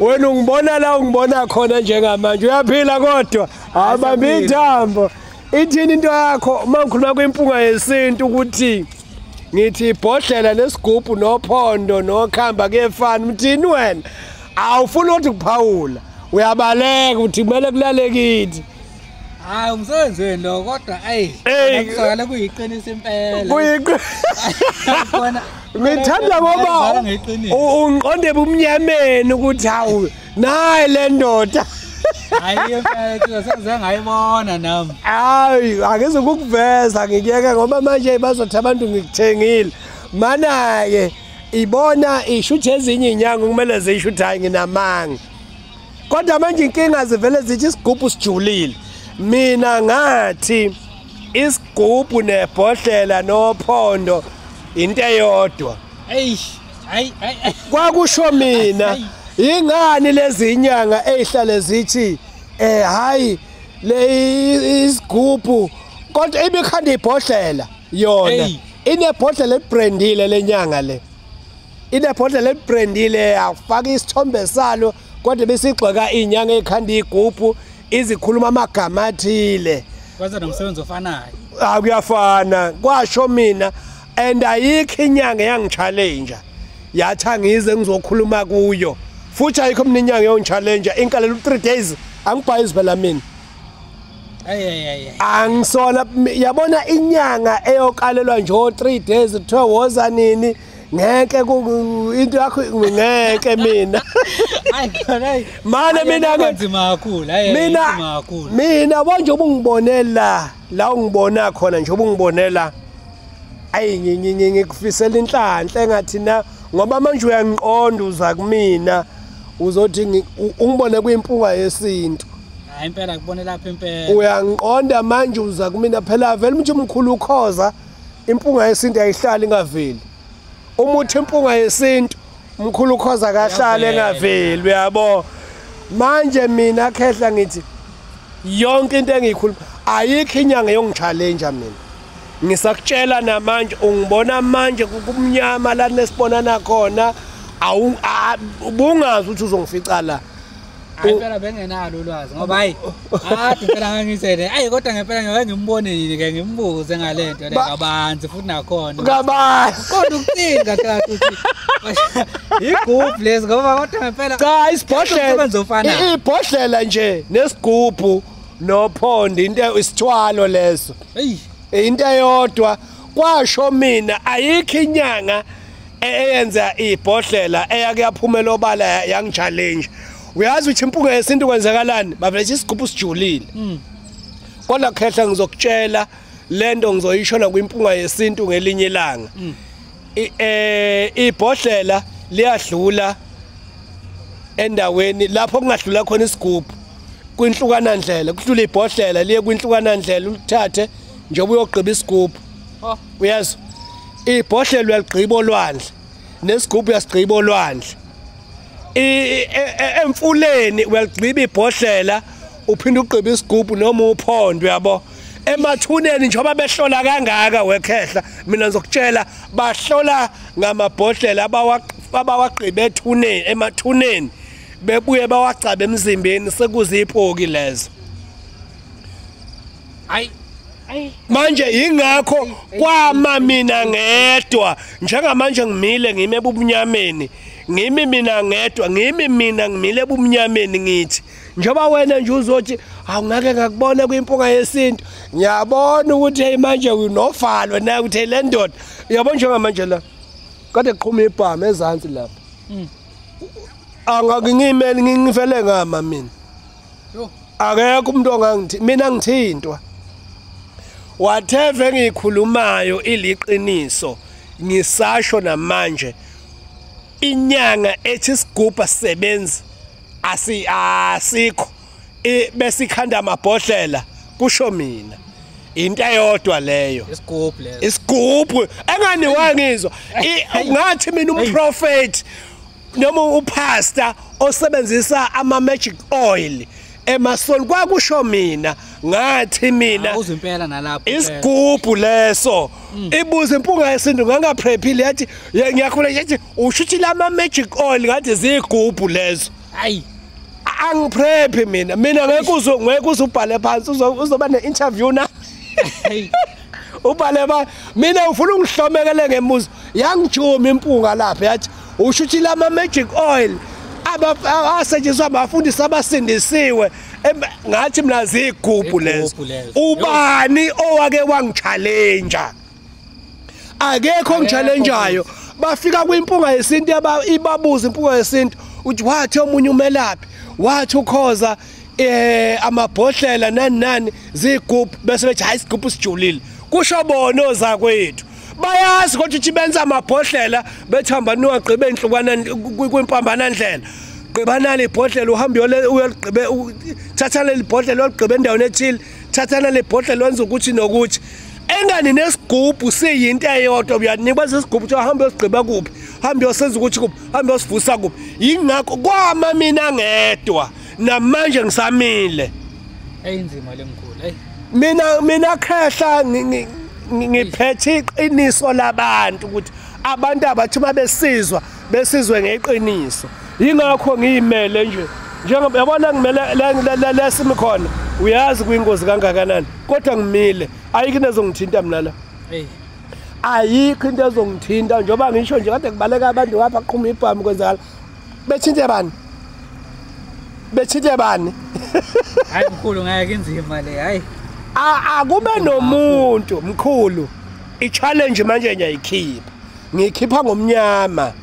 Wena ungibona la ungibona khona njengamanje uyaphila kodwa abambi ithambo. Ithini into yakho uma ngikhuluma kwimpunga yesintu ukuthi ngithi ibhodlela nesigubhu nophondo nokhamba kuyefana uthini wena? Awufuni ukuthi kuphawula, uyabaleka uthi kumele kulale kithi. Hayi umsebenzi wenu lo kodwa ayi kusakala kuyiqiniso impela. Kuyiqiniso. Ngithanda ngoba ungiqonde ebumnyameni ukuthi hawu nayi le ndoda. Hayi impela sengize ngayibona nami. Hayi angizukukuveza ngikuyeke ngoba manje bazothi abantu ngikuthengile. Mana ke ibona ishuthi ezinye inyanga kumele zisho ukuthi hayi nginamanga. Kodwa manje inkinga zivele zithi isigubhu sijulile. Mina ngathi isigubhu nebhodlela nophondo into eyodwa. Eish, hayi hayi. Kwakusho mina ingani lezi inyanga ezihlale zithi hayi le isigubhu kodwa ibikhanda ibhodlela yona. Inebhodlela ebrandile lenyanga le. Inebhodlela ebrandile afaka isithombe salo kodwa besigxeka inyanga ekhanda igubhu izikhuluma amagama athile. Kwaza nomsebenzi ofanayo. Akuyafana kwasho mina and ayikho inyanga yangichallenge. Yathi angize ngizokhuluma kuyo. Futhi ayikho mina inyanga yongichallenge inkalela 3 days angibhayizi phela mina. Ay. Angisona yabona inyanga eyokalelwa nje 3 days kuthiwa woza nini ngeke into yakho ngeke mina. Hayi manje mina nzima kakhulu. Hayi nzima kakhulu. Mina manje ubungibonela la ungibona khona nje ubungibonela ayi ngikufisela inhlanhla engathi na ngoba manje uyangiqonda uza kumina uzothi ungibone kwimpunga yesintu. Hayi impela kubone lapha impela. Uyangiqonda manje uza kumina phela vele umuntu omkhulu ukhoza impunga yesintu ayihlali ingaveli. Umuthi impunga yesintu umkhulu ukhoza kahlale engaveli uyabo. Manje mina khehla ngithi yonke into engiyikhuluma ayikho inyanga yongichallenge mina. Ngisakutshela namanje ungibona manje kumnyama la nesibonana khona awu ubungazi ukuthi uzongifica la. Hayi phela bengenalo ulwazi ngoba hayi ade phela ngangisele ayi kodwa ngempela ngeke ngimbone nini ke ngimbuze ngalento le kabanzi futhi nakhona kabanzi kodwa ukuthini kahle ukuthi igubhu lezi ngoba kodwa ngempela cha isibhodlela ibhodlela nje nesigubhu nophondo into isithwalo leso into eyodwa. Kwasho mina ayikho inyanga eyenza ibhodlela eyake yaphumela obala yangichallenge. Uyazi ukuthi impunga yesintu kwenzakalani bavele isigubhu sijulile. Kodwa khehla ngizokutshela lento ngizoyishona kwimpunga yesintu ngelinye ilanga. Ibhodlela liyadlula endaweni lapho kungadlula khona isigubhu kwinhlukana ndlela kudlula ibhodlela liye kwinhlukana ndlela ulithathe njengoba uyogqiba isigubhu. Uyazi ibhodlela uyaligqiba olwandle nesigubhu uyasigqiba olwandle. Emfuleni uyaligqiba ibhodlela uphinde ugqiba isigubhu noma uphondo uyabo. Emathuneni njengoba behlola kangaka wekhehla mina ngizokutshela bahlola ngamabhodlela abawagqiba ethuneni emathuneni bebuye bawagcabe emzimbeni sekuzipoki lezo. Hayi manje ingakho kwama mina ngedwa njengamanje ngimile ngime ebumnyameni ngimi mina ngedwa ngimi mina ngimile ebumnyameni ngithi njengoba wena nje uzothi awungeke ngakubona kwimpunga yesintu ngiyabona ukuthi hey manje unovalo na ukuthi le ndoda uyabona njengamanje la kade qhuma ibhamu ezantsi lapha angangimele ngingifele ngama mina akekho umuntu ongangithi mina ngithintwa. Whatever engiyikhulumayo iliqiniso ngisasho namanje inyanga ethi isigubhu sisebenzi asikho besikhanda amabhodlela kusho mina into eyodwa leyo isigubhu leyo isigubhu engani wangizwa ngathi mina umprofeti noma upastor osebenzisa ama magic oil emasoli kwakusho mina ngathi mina uzimpela nalapho isigubhu leso ibuza impunga yesintu ngangaprephile yathi ngiyakhula yathi usho ukuthi lama magic oil ngathi zigubhu lezo. Hayi, angiprep mina ngeke uzubhale phansi, uzoba ne-interview na. Ubhale ba mina ufuna ungihlomekele ngemuzo. Yangijuma impunga lapha yathi usho ukuthi lama magic oil asetshenziswa abafundisi abasindisiwe. Ngathi mina zigubhu lezo. Ubani owake wangichallenge? Akekho ongichallengeayo. Bafika kwimpunga yesintu ibabuza impunga yesintu uthi wathi omunye umelaphi wathi ukhoza amabhodlela nani nani zigubhu, bese bethi hayi isigubhu sijulile. Kusho bona ozakwethu bayazi kodwa ukuthi benza amabhodlela bethamba niwagqibe enhlukwana kwimpambana ndlela. Gqibanani ibhodlela uhambe uyoligqibe, thatha leli bhodlela uyoligqibe endaweni ethile, thatha leli bhodlela wenza ukuthi nokuthi. Engani nesigubhu siyinto eyodwa, uyanikwa isigubhu ukuthi uhambe uyosigqiba kuphi, hambe uyosenza ukuthi kuphi, hambe uyosivusa kuphi. Yingakho kwama mina ngedwa namanje ngisamile. Eyinzima lemkhulu. Hey, mina khehla ngiphethe iqiniso labantu ukuthi abantu abathi uma besizwa besizwe ngeqiniso. Yingakho ngiyimele nje, njengoba yabona ngimele lesimi khona, uyazi kuyingozi kangakanani, kodwa ngimile. Ayikho into ezongithinta mina la. Ayikho into ezongithinta njengoba ngisho nje kade kubaleka abantu ngapha qhuma ibhamu kwenzakala. Bethinte bani? Bethinte bani? Hayi mkhulu, ngeke inzima le. Hayi, akube nomuntu mkhulu. I-challenge manje ngiyayikhipha, ngiyikhipha ngomnyama.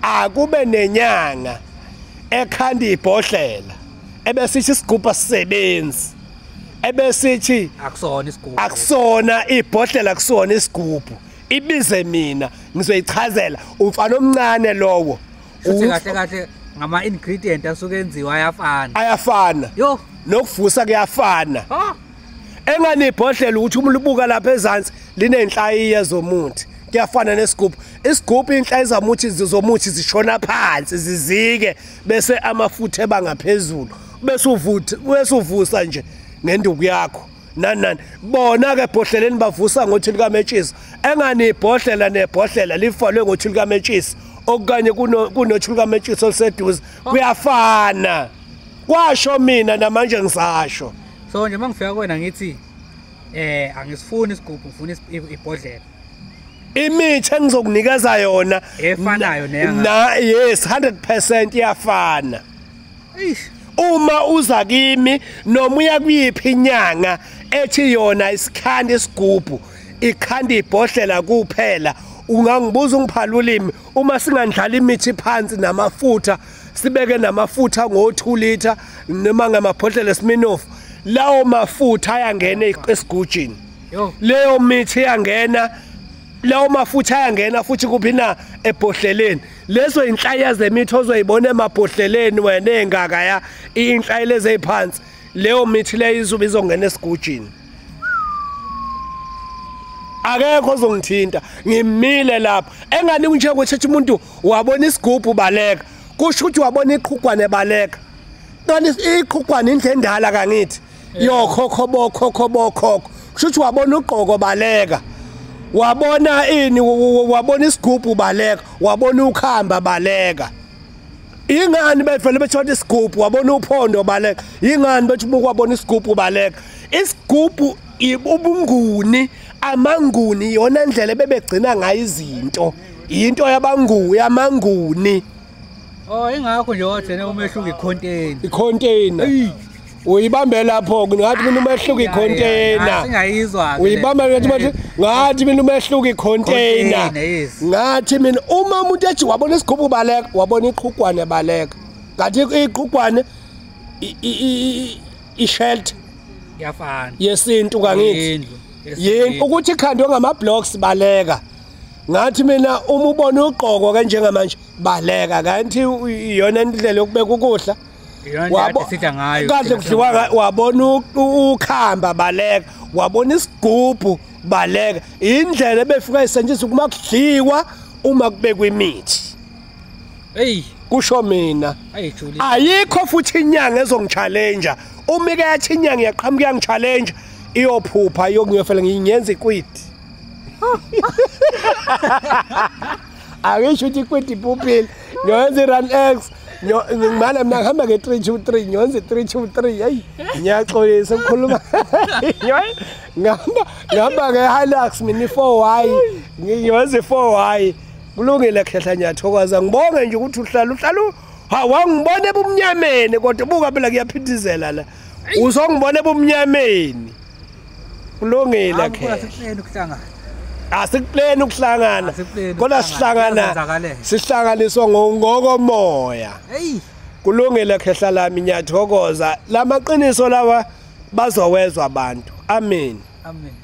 Akube nenyanga ekhanda ibhodlela ebesithi isigubhu asisebenzi, ebesithi akusona isigubhu, akusona ibhodlela, akusona isigubhu, ibize mina ngizoyichazela. Umfana omncane lowo futhi kahle kahle ngama ingredient asuke enziwa ayafana, ayafana. Yo, nokuvusa kuyafana. Engani ibhodlela ukuthi umuntu ubuka lapha ezansi linenhlayiya zomuthi, kuyafana nesigubhu. Isigubhu inhlayi zamuthi zomuthi zishona phansi zizike, bese amafutha eba ngaphezulu, bese uvutha, bese uvusa nje ngenduku yakho nani nani. Bona ke ebhodleleni bavusa ngothi likametshisi. Engani ibhodlela nebhodlela lifalwe ngothi likametshisi okanye kunothi likametshisi oluseduze, kuyafana. Kwasho mina namanje ngisasho. So nje mangifika kuwena ngithi angisifuni isigubhu, ngifuna ibhodlela. Imithi engizokunikeza yona efanayo neyanga. Na yes, 100% iyafana. Uma uza kimi noma uya kuyiphi inyanga ethi yona isikhanda isigubhu, ikhanda ibhodlela kuphela, ungangibuza ungiphala ulimi. Uma singandlala imithi phansi namafutha, sibeke namafutha ngo2 liter noma ngamabhodlela esiminofu, lawo mafutha ayangena esigujini. Leyo mithi iyangena, lawo mafutha ayangena futhi kuphi na ebhodleleni. Lezo inhlaya zemithi ozoyibona emabhodleleni wena engaka ya inhlaya lezi eziphansi, leyo mithi leyo izobe izongena esigujini. Akekho ozongithinta, ngimile lapho. Engani njengokuthi umuntu wabona isigubhu baleka, kusho ukuthi wabona iqhugwane baleka. Kanti iqhugwane indle endala kangithi yokhokho bokhokho bokhokho, kusho ukuthi wabona ugqoko baleka, wabona ini, wabona isigubhu baleka, wabona ukhamba baleka. Ingani bevele bethola isigubhu, wabona uphondo baleka. Ingani bethi wabona isigubhu baleka. Isigubhu ubunguni, amanguni yona indlela ebebegcina ngayo izinto, into yabangu yamanguni. Oh, ingakho nje wathena umehluko icontainer. Icontainer. Uyibambe lapho ngathi mina umehluko icontainer. Singayizwa ke. Uyibamba ngathi ngathi mina umehluko icontainer. Ngathi mina uma umuntu ethi wabona isigubhu baleka, wabona iqhugwane baleka. Ngathi iqhugwane i-shelter iyafana yesintu kangithi. Yini ukuthi ikhandwe ngama blocks baleka. Ngathi mina uma ubona ugqoko ke njengamanje baleka, kanti iyona indlela yokubeka ukudla. Kade kudliwa, wabona ukhamba baleka, wabona isigubhu baleka. Indlela ebefika isetshenziswa kuma kudliwa uma kubekwa imithi. Hey, kusho mina. Ayikho futhi inyanga ezongichallenge. Uma ke yathi inyanga iyaqhamuka iyangichallenge, iyophupha iyongiyofela ngiyenza ikwidi. Akisho ukuthi ikwidi iphuphile, ngiyenza iRun X, Ngimana mina ngihamba nge-323, ngiyonze 323. Hey, ngiyaxolisa ukukhuluma. Ngihamba nge-Hilux mina i-4Y, ngiyonze 4Y. Kulungile khehla, ngiyathokoza. Ngibonge nje ukuthi uhlala ha wangibona ebumnyameni, kodwa buka phela kuyaphithizela la. Uzongibona ebumnyameni. Kulungile khehla. Ukuhlangana. Asikupleni ukuhlangana. Kodwa sihlangana sihlanganiswa ngokomoya. Hey. Kulungile khehla lami, ngiyathokoza. Lamaqiniso lawa bazowezwa abantu. Amen. Amen.